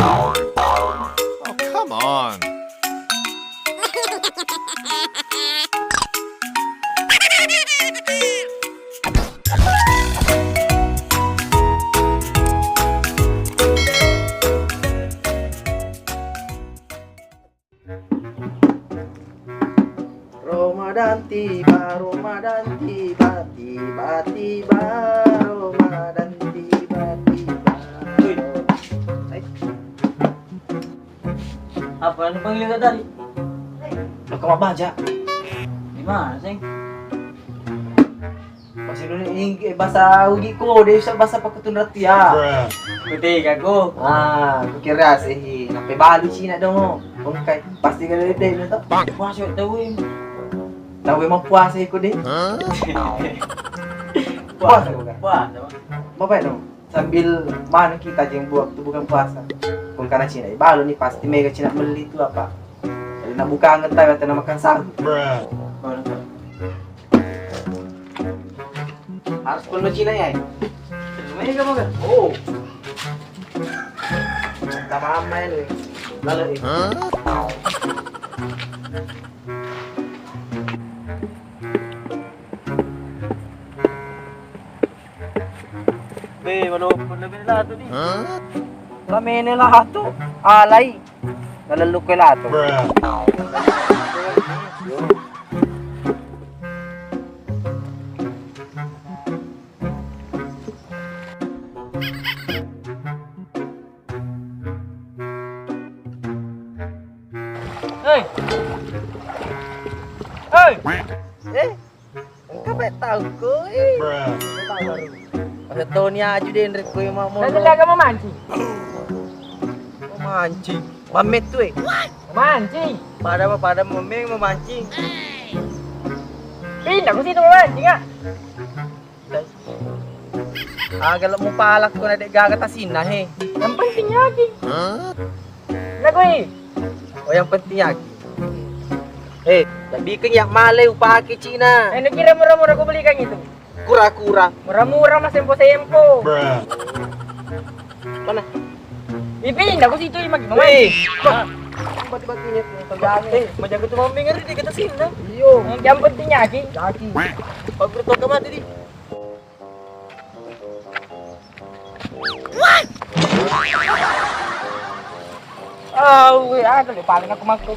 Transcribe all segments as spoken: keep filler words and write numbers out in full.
Oh, come on. Ramadan tiba, Ramadan tiba, tiba-tiba Ramadan tiba-tiba. Woi. Hai. Apa yang dipanggil tadi? Lo kau baca? Di mana, Seng? Bahasa Indonesia, Ing-, eh, bahasa Ugi ko, de bisa bahasa Pakutun Ratia. Kutega ko. Ah, kukira sih, nape balu Cina dong. Oke, pasti kada de de to. Puasa tahu ini. Tahu emang puasa iko de. Puasa bukan? Puasa. Bapak dong. Sambil mana kita jeng buat tu bukan puasa. Kung kana Cina, balu ni pasti mega Cina meli tu apa. Jadi nak buka anget tahu atau makan sagu. Harus perlu Cina ya? Main kamu kan? Oh. Tambah main nih. Lalu nih. Be, walaupun lebih lah tu ni. Lamene lah tu. Alai. Nalellukku latu. Hei. Hei. Eh? Engka pe tau ko, eh. Masa toni aju denre ko, mau, mau. Nanti lagi mau mancing. Mau mancing. Mamet tu, eh. Mancing. Pada, pada mamet mau mancing. Pindah ku situ mau mancing, ah. Aga lo mupalak ko na de gaga tasinna, he. Yang penting yakin. Lagu, eh. Oh, yang penting yakin. Eh, tapi kan yang male upake Cina. Eh, nukira murah-murah ku belikan itu. Kura-kura. Murah-murah mah sempo-sempo. Mana? Ipindah ku situ, magi. Eh, bati-batinya. Eh, majaga tu mami ngeri di kita sini. Iyo. Yang penting yakin. Yakin. Pak Guru tau mati di. Au, eh, ada le paling aku masuk.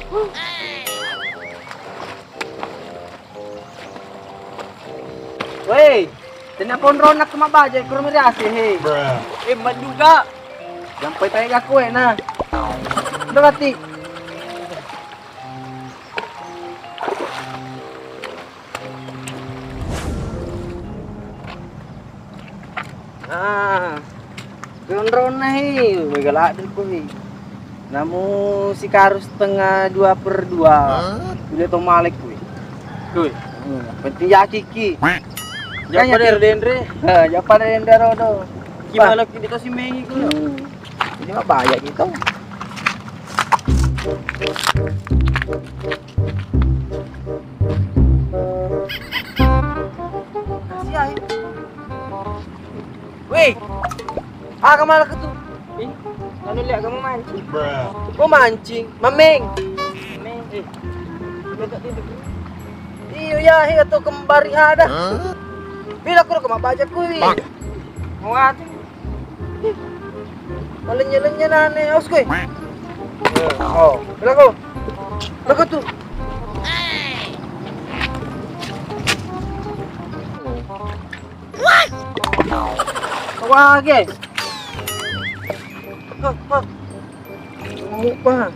Weh, tena ponrona aku mabaja, kurang meriasi, he. Eh, mat juga. Yang pai-pai aku, eh, nah. Udah mati. Ah, konronna he, mega ladde ko he. Namu sikaru setengah dua per dua. Hah? Udah to malek ko he. Kui. Hmm, penting yaki ki. Japa der denre. Ha, japa der denre rodo. Gimana kita si mengi ko? Hmm. Ini mah bahaya gitu. Kasih aja. Weh, aga malah ketu. Ih, lalu lihat kamu mancing. Mau mancing, mameng. Mameng, eh. Betul, betul. Iyo ya, he, atau kembari ada. Bila aku ke baja kui. Mau atu. Malenya-lenya nane, aus kowe. Oh, berlaku. Berlaku tuh. Wah, ge. Hah, hah. Mau apa?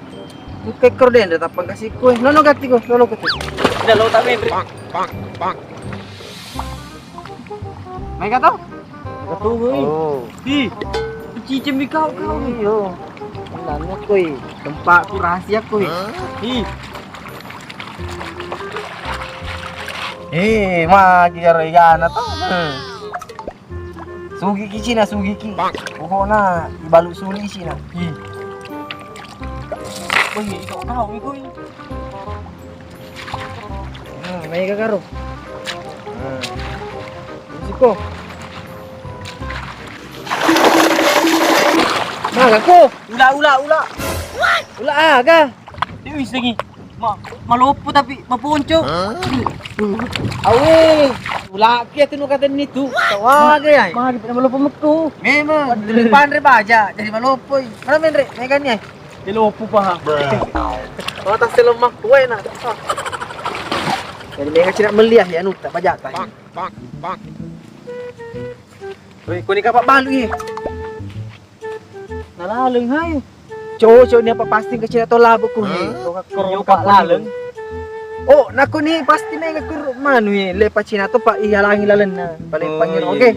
Buka ekor deh, ndak tapang kasih kue. Nono gati kue, nono gati. Udah lo tak main. Bang, bang, bang. Mega to? Mega to, woi. Oh. Ih, cicim di kau, kau. Iyo. Nanya koi, tempatku rahasia koi. Hah? Ih. Eh, magi karo igana to. Sugiki Cina, sugiki. Pokokna ibalu suli Cina. Ih. Woi, kau tahu koi. Ah, mega karo. Ah. Siko. Maga ko? Ula, ula, ula. Ula aga? Dia bisa ni. Ma, maloppo tapi maponco. Awe, ula ki atu nu katenni tu. Tawaga ya. Magi pada maloppo metu. Memang, panre baja, jadi maloppo. Mana menre, megan ni. Dia loppo pa. Oh, tas lemak kue na. Jadi mega cina meliah ya, nu tak baja tah. Woi, kau ni kapak balu ye. Nalaleng hai. Cocok ni apa pasti ke cina to labu ku he. Kau kak koro pak laleng. Oh, naku ni pasti mega kuru manu ye. Lepa cina to pak ihalangi lalenna. Paling panggil, oke.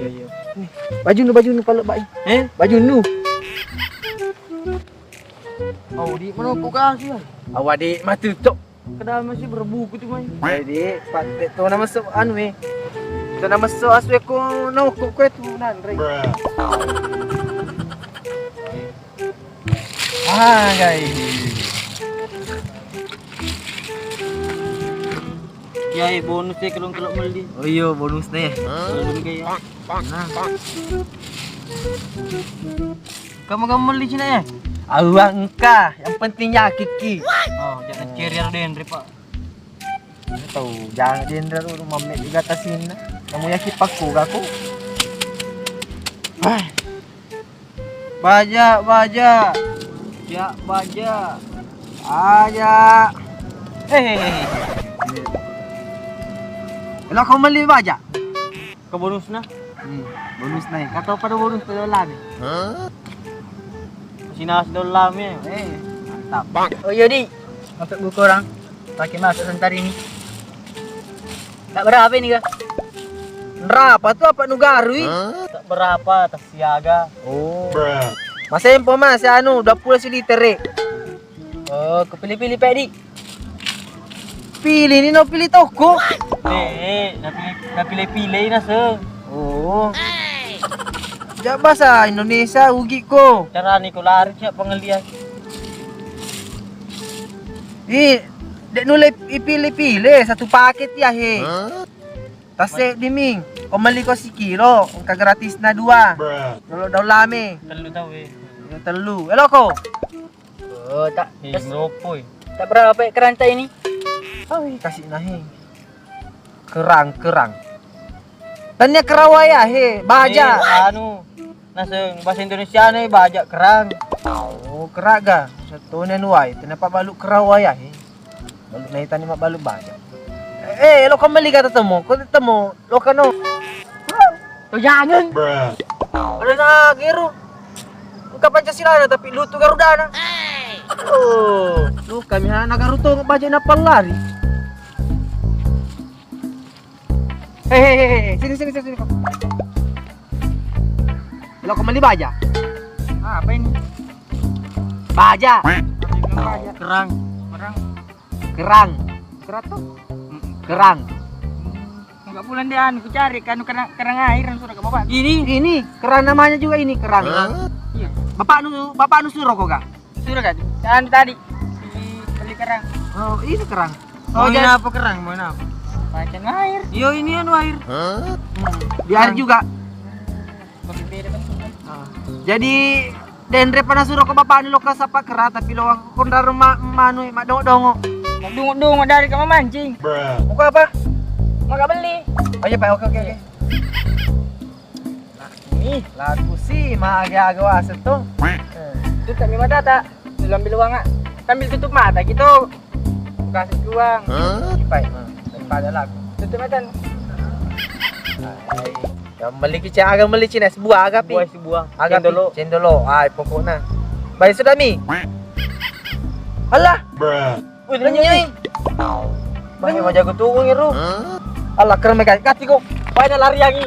Baju nu, baju nu kalau bai. Eh? Baju nu. Oh, di mana ku kasih? Awak di mati tok. Kedal masih berbuku tu mai. Jadi, patte to nama so anu eh. To nama so asu ko no ko ko tu nanre. Ah, guys. Ya, eh, bonus deh kalau kalau meli. Oh iya, bonus deh. Bonus deh ya. Nah. Kamu kamu meli cina ya? Awak engka, yang penting ya kiki. Oh, jangan ceri aro denre pak. Tahu, jangan denre aro mamme juga tasinna. Kamu ya kipaku gaku. Ah. Baja, baja. Ya, baja. Aja. Eh, eh, eh. Kalau kau meli baja. Ke bonusna? Hmm, bonusna ya. Kata pada bonus pada lame. Sina sudah lame. Eh, mantap. Oh iya di. Masuk buku orang. Pakai masuk sebentar ini. Tak berapa ini kah? Berapa tu apa nugarui? Tak berapa, tak siaga. Oh. Mas empo mas anu dua puluh siliter eh. Oh, kepilih-pilih pedi. Pilih ni no pilih toko. Eh, napilih napilih pilih naseng. Oh. Ja bahasa Indonesia ugi ko. Cara ni ko lari cak pengelian. Ih, dek nule ipilih-pilih satu paket ya he. Tasek diming. Ko meli ko sikilo, engka gratis na dua. Dolo daun lame. Tellu tau eh. Ya, tellu. Eloko. Oh, tak. Eh, tas- ngeropo eh. Tak berapa ya keranta ini? Oh, kasih nahi. Kerang, kerang. Tania kerawai ya, he, baja. Eh, anu, naseng bahasa Indonesia nih baja kerang. Oh, keraga. Satu nih nuai, kenapa balu kerawai ya, he? Balu naik tani mak balu baja. Eh, lo kembali kata temu, kau temu, lo kano. Kau jangan. Ada na geru. Engka Pancasila na tapi lutu Garuda na. Oh, lu kami anak Garuda baja na lari. Hehehe, sini sini sini sini. Lo kembali baja. Ah, apa ini? Baja. Apa ini baja? Kerang. Kerang. Kerang. Kerang tuh? Mm-mm. Kerang. Enggak pulang dia anu ku cari kan kerang, kerang air yang sudah ke bapak. Ini, ini kerang namanya juga ini kerang. Iya. Bapak nu, bapak nu suruh kok gak? Suruh kan? Anu tadi beli, beli kerang. Oh, ini kerang. Oh, mau jadi apa kerang? Mau apa? Pancing air. Yo, ini anu air. Hmm. Di air juga. Kopi beda kan? Ah. Jadi denre pana suro ko bapak ni lo ka sapa kera tapi lo aku kondaro ma manu ma dongo dongo. Dongo dongo dari kamu mancing. Buka apa? Maka beli. Oh iya pak, oke oke oke. Ih, lagu sih mah aga-aga waset tuh. Tutup mi mata tak? Lu ambil uang ah. Sambil tutup mata gitu. Kasih uang. Ipai, daripada lagu. Tutup mata. Yang beli kica aga beli Cina sebuah aga pi. Sebuah, sebuah. Aga pi. Cendolo. Cendolo. Ai pokoknya. Baik sudah mi. Alah. Wih, renyai. Bang, mau jago tunggu ngiru. Alah, keren mereka. Kati kok. Pada lari lagi.